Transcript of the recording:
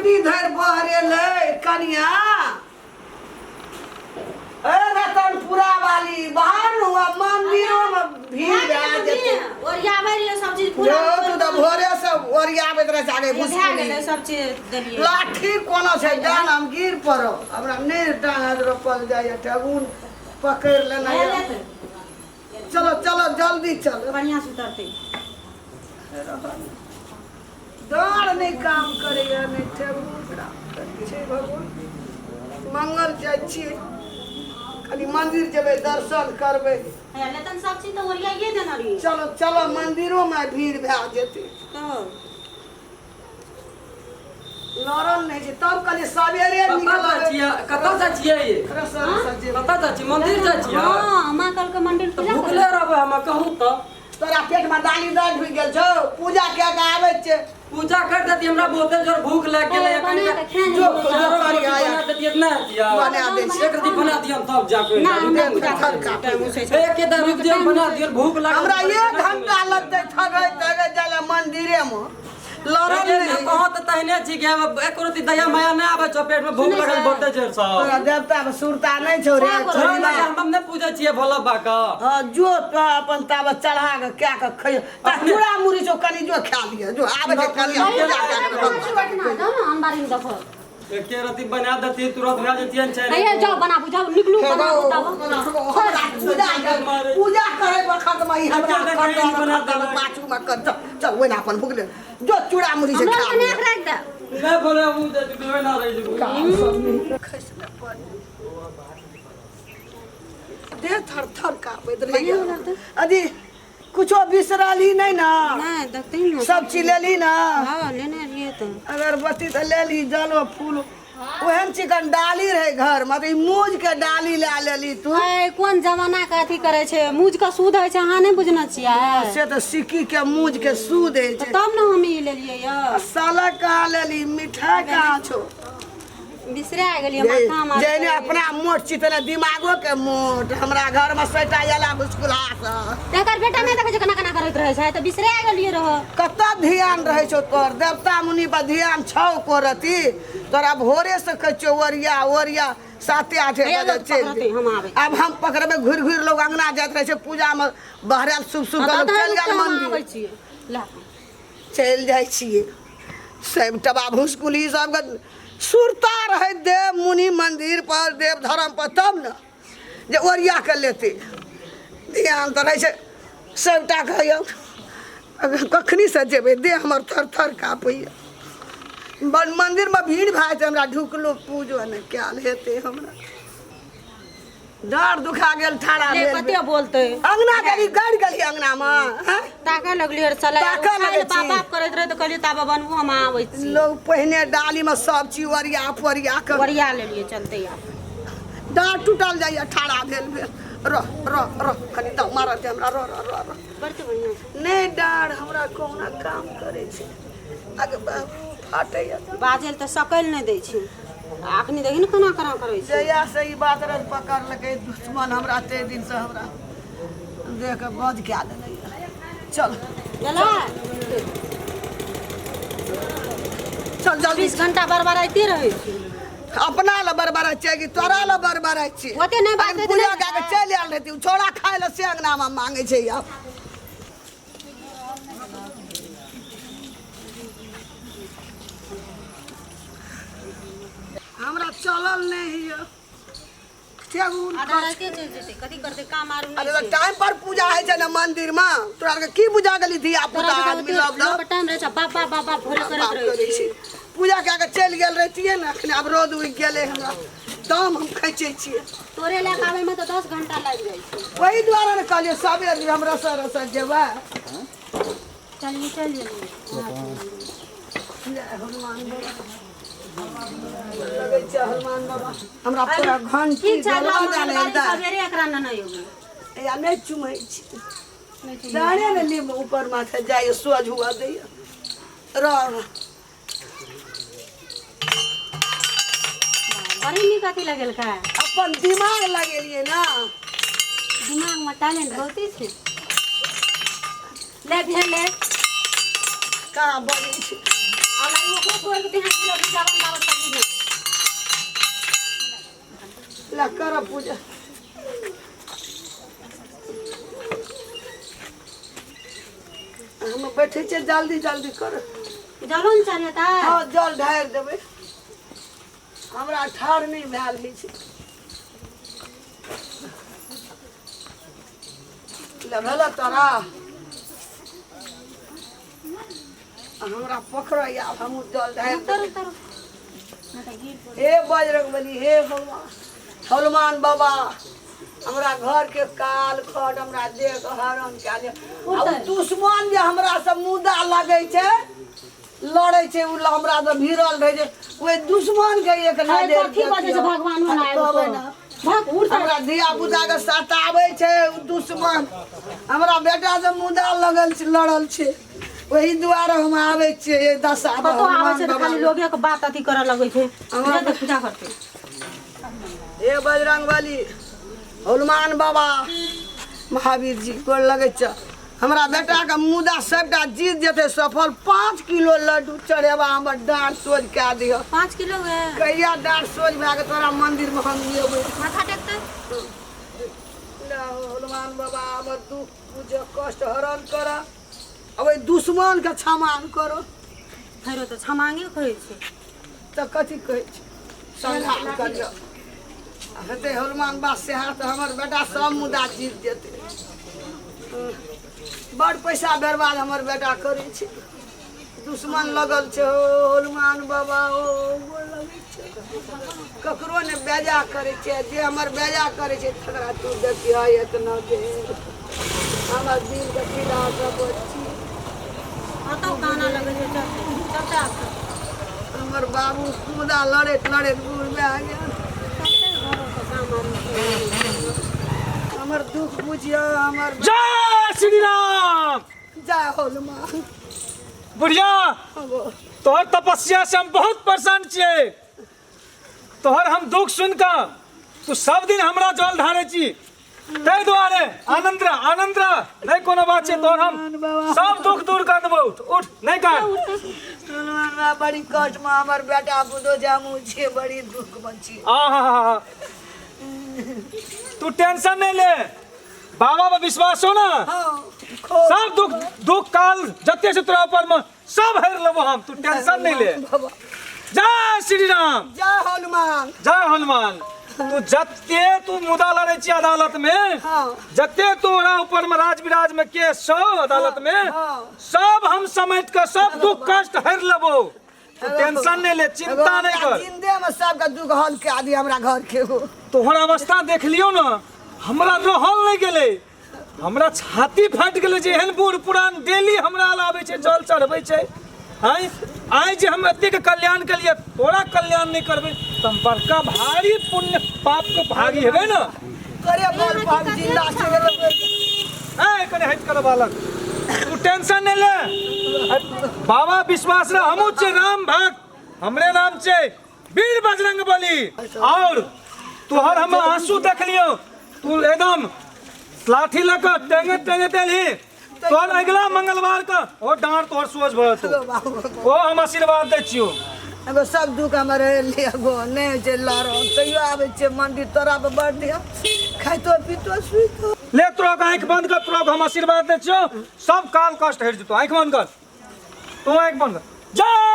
अखनी धरि बहरेलै कनिया। ए रतनपुरा वाली बाहर हुआ, मंदिरो में भीड़ भए जेतै। ओरियाबै रहियै सब चीज पूरा। जो तू तऽ भोरे से ओरियाबैत रहै छै आगे। भए भुसकुली गेलै, सब चीज देलियै। लाठी कोनो छै जान, हम गिर पड़ब, हमरा नहि डाँग रोपल जाइए, ठेगुन पकड़ि लेना भए यऽ। जेतै। चलो चलो, जल्दी चलो। बढ़िआँ से उतरतै। डाँड़ नहि काम करैए, नहि ठेगुन काम करै छै। भगवान मंगल, जाइ छियै कनि मन्दिर जेबै, दर्शन करबै। हैया लेतन, सब चीज तऽ ओरियाइए देने रहियै। चलो चलो, मन्दिरोमे भीड़ भए जेतै। तऽ लड़ल नहि छै, तब कहलियै सवेरे कतऽ जाइ निकलबै। छियै? कतऽ जाइ छियै? कतऽ जाइ छियै? मंदिर जाइ छियै? हँ, माँ कहलकै मंदिर तऽ पूजा भुखले रहबै हम, कहू तऽ। तोरा पेटमे डाली दर्द ढुकि गेल छौ, पूजा कए कऽ आबै छै। पूजा कर देती, हमरा बहुते जोर भूख लागि गेलै। ए, बना कऽ खा जो लेबै। जो करी आया। बना देतियै तऽ नहि हतियै? बना दै छी। एक रति बना दियौ तब जाके। ना, हमरा पूजा थर करै कापै। टाइम उठै छै। एक के रुक दियौ, बना दियौ, भूख लागल। हमरा एक घंटा लगतै ठगै ठगै जाइ लए मन्दिरेमे, लड़ल नहि। अहाँ तऽ तहने छी कि हम एको रति दया माया नहि आबै छौ पेटमे, भूख सुनै लगल छै? बहुते जोर सँ। तोरा देवता के सुरता नहि छौ रे। छौ छोड़ी नहि, ना। हम नहि पूजै छियै भोला बाबा के। हाँ, जो तो अपन ताबत चढ़ा के कए के खइयो ता, चूड़ा मुड़ी छौ कनि, जो खा लिअ, जो आबै छै कनि हम पूजा कए के रहब। जाओ ना अनबारी में देखो। एके रति बना देती, तुरंत भए जतियै छै। हैया जाओ बनाबू, जाओ निकलू, बनाबू तब। हमरा पूजा पूजा करे वखत में ई हमरा एके बना देलक। पाछू में कर, चल चल, ओहिना अपन भुगले, जो चूड़ा मुड़ी से हमरा खा बना लिअ। के राखि दे। नहि बोले, ओ जे जेबै ना रहि जेबै। काम सब नहि खसि नहि पड़ै, देह थर थर काँपैत रहैया। अजी कुछो बिसरलही नहि ने? नहीं, देखते ही ना। सब चीज लेलही ने? हाँ, लेने रहिए तो। अगरबत्ती तऽ लेली, जलो फूल, ओहन चिकन डाली रहै घर मे तऽ ई मूज के डाली लए लेली तू। ऐ, कोन जमाना के अथी करे छै, मूज के सूद होइ छै, अहाँ नहि बुझने छियै? से तऽ सिक्की के मूज के सूद होइ छै। तब ने हम ई लेलियै यऽ। साला कहाँ लेली? मिठाई कहाँ छौ? बिसरा गेलियै, माथा मार। जेहने अपना मोट छी तेने दिमागो के मोट। हमरा घर मे सैटा एला भुसकुला सँ। एकर बेटा नहि देखै छै केना केना करैत रहै छै, तऽ बिसरा गेलियै रह। कतऽ ध्यान रहै छौ तोहर? देवता मुनि पर ध्यान छौ को रति तोरा? भोरे से कहै छियौ ओरिया ओरिया, 7-8 हैया बजे लोग चलि पकड़तै, हम आबै। आब हम पकड़बै। घुरि घुरि लोग अंगना जाइत रहै छै पूजामे, बहरायल शुभ शुभ हँ, लोग तऽ चलि गेल हम आबै मन्दिर। छियै ला। चलि जाइ छियै। सबटा भुसकुली सबके सुरता रहै देव मुनि मन्दिर पर, देव धर्म पर, तब ने जे ओरिया के लेतै। ध्यान तऽ रहै छै सबटा। कहैया कखनी से जेबै, देह हमर थर थर काँपैया। मन्दिरमे भीड़ भए जेतै, हमरा ढुकलो पूजो नहि कयल हेतै। हमरा डाँड़ दुखा गेल ठाढ़ा ले भेल। कते बोलते। अंगना गेली, गड़ि गेली अंगनामे, हँ? ताकऽ लगलियै रे चलै। ताकऽ लगै छी। बाप बाप करैत रहै तऽ कहलियै ताबे बनबू, हम आबै छी। लोग पहिने डालीमे सब चीज ओरिया पोरिया कऽ। ओरिया लेलियै, चलते आब। डाँड़ टूटल जाइए ठाढ़ा भेल भेल। रह रह रह, कनि दम मारत हमरा, रह रह रह रह। बड़ बढ़िआँ छै। नहि, डाँड़ हमरा कहुना काम करै छै। आगे बाबू फाटैया। बाजै लए तऽ सकल नहि दै छै, आ अखनी देखी ने केना केना करै छै। जहिया से ई बात रह पकड़लकै दुश्मन हमरा, ताहि दिन से हमरा देह के बज कए देने यऽ। चल। गेलै। चल जल्दी। 20 घंटा बड़बड़ाइते रहै छै। अपना लए बड़बड़ाइ छियै कि तोरा लए बड़बड़ाइ छियै? ओते नहि बाजतै तऽ पूजा नहि कए के चलि आयल रहती, छोड़ा खाय लए से अंगनामे मांगै छै आब। हमरा चलल नहि होइए ठेहुन। आधा रातिए चलि जेतै, कथी करतै? काम आर अरे नहि तऽ छै। टाइम पर पूजा होइ छै ने मंदिर मे, तोरा आरके की बुझा गेली धिया तोरा पुता जकाँ आदमी ओते लग लोकके टाइम रहै छै, बाप बाप बाप बाप भोरे करैत बाप रहै करै छै। छै। पूजा कए कऽ चलि गेल रहितियै ने अखने, आब रौद उगि गेलै, हमरा दम हम खैचै छियै। तोरे लए कऽ आबैमे तऽ 10 घंटा लागि जाइ छै। ओहि दुआरे ने कहलियै सबेर हम रसो रसो जेबै। चलिए चलि जेबै। जय हनुमान बाबा, लगै छै हनुमान बाबा हमरा पूरा घंटी ठीक छै, गला अगला देने मंगलवारी एकदम। सवेरे एकरा नेने अयबै। या नहि चुमै छी डाँड़े ने लीम ऊपर माथे जाइए, सोझ हुआ दैए रह। बड़ी नीक अथी लगेलकै। अपन दिमाग लगेलियै ने। दिमागमे टैलेंट बहुते छै। ले भेलै। कहाँ बजै छै। आब ओकरो तोड़ि के दिहाँ किलो जावन बाबा सब बुझे। ला कर पूजा। हम बैठे छियै, जल्दी जल्दी कर। जलो ने चढ़ेतै? हँ, जल ढारि देबै, हमरा ठाढ़ नहि भेल होइ छै। ले भेल तोरा, हमरा पकड़ै, आब हमहूँ जल ढारि उतर देबै। उतर, नहि तऽ गिर पड़त। हे बजरंग बली, हे भगवान हनुमान बाबा, हमरा घर के काल खट हमरा देह के हरण कए दे। आ उ दुश्मन जे हमरा से मुदा लगै छै, लड़ै छै, उ हमरा से भिड़ल रहै छै, ओहि दुश्मन के एक अरे नजर कथी बजै छै भगवान होना आबि कहबै कऽ। ना। भग उड़। हमरा धिया पुता के सताबै छै उ दुश्मन, हमरा बेटा से मुदा लगल छै, लड़ल छै, ओहि दुआरे हम आबै छियै एहि दशा मे। कतौ आबै हनुमान छै तऽ बाबा खाली लोगे के बात अथी करऽ लगै छै। हमरा जा तऽ पूजा करतै। हे बजरंग बली, हनुमान बाबा, महावीर जी, गोर लगै छ। हमरा बेटाके मुदा सबटा जीत जेतै सफल, 5 किलो लड्डू चढ़ेबा, हमर डाँड़ सोझ कए दिअ। 5 किलो है? कहिया डाँड़ सोझ भए कऽ तोरा मंदिरमे हम एबै? माथा टेकतै। ले हनुमान बाबा, हमर दुख बुझ, कष्ट हरण कर, आ ओहि दुश्मनके क्षमा करो। फेरो तऽ छमांगे कहै छै। तऽ कथी कहै छै? संहार करियौ हेतै हनुमान बा से हाथ, हमर बेटा सब मुदा जीत जेतै। बड़ पैसा बर्बाद हमर बेटा करै छै, दुश्मन लगल छै। ओ हनुमान बाबा, ओ गोर लगै छै। ककरो ने बेजा करै छै, जे हमर बेजा करै छै तकरा तू देखिह एक नजर। हमर दिलके पीड़ा सब छी। कतौ काना लगै छै। चलतै चलतै आब तऽ। हमर बाबू मुदा लड़ैत लड़ैत बूढ़ भए गेल। चलतै घरोके काम आर। हमर दुख बुझियौ हमर। जय श्री राम। जय हनुमान। बुढ़िया, तोहर तपस्या से हम बहुत परेशान छियै। तोहर हम दुख सुन कऽ, तू सब दिन हमरा जल ढारै छी, ताहि दुआरे आनंद रह, आनंद रह, नहि कोनो बात छै। तोहर हम सब दुख दूर कर देबौ। उठ उठ, नहि कान। हनुमान बाबा, बड़ी कष्ट में हमर बेटा बुझो जे हमहूँ छियै, बड़ी दुख में छियै। आहा, तू टेंशन नहीं ले, बाबा पर विश्वास हो ना? हाँ, खूब। सब दुख दुख काल जते से तोरा ऊपर में सब हेर लेबो हम, तू टेंशन नहीं ले। बाबा। जय श्री राम। जय हनुमान। जय हनुमान। तू जते तू मुदा लड़े छी अदालत में, जते तोरा ऊपर में राज विराज में केस छौ अदालत में, सब हम समेट के सब दुख कष्ट हर लेबो। तू टेंशन नहीं ले, चिंता नहीं कर। जिंदे में सबके दुख हल के आदि हमरा घर के हो। तोहर अवस्था देख लियौ ने, हमरा रहल नहीं गेलै, हमरा छाती फाटि गेलै जे एहन बूढ़ पुरान डेली हमरा लग आबै छै, जल चढ़बै छै। आँय आइ जे हम एतेक कल्याण केलियै, तोरा कल्याण नहि करबै तऽ हम बड़का भारी पुण्य पापके भागी हेबै ने। तोरे बल पर हम जिंदा छी। ऐ कने हटि कर बालक, तू टेंशन नहि ले, बाबा विश्वास रह, हमहूँ छियै राम भक्त, हमरे नाम छै वीर बजरंग बली। और तोहर हम आंसू देखलियौ, तू एकदम लाठी लऽ कऽ टेंगे टेंगे देलही, तोहर अगिला मंगलवार के ओ डाँड़ तोहर सोझ भऽ जेतौ, ओ हम आशीर्वाद दै छियौ। एगो सब दुख हमर ले, एगो नहि होइ छै लड़ल, तैयो आबै छियै मंदिर तोरा पर, बड़ दिया खाइतो पीतो सुइतो। ले तोरा आँखि बंद कर, तोरा हम आशीर्वाद दै छियौ, सब काल कष्ट हटि जेतौ। आँखि बंद कर, तू आँखि बंद कर। जय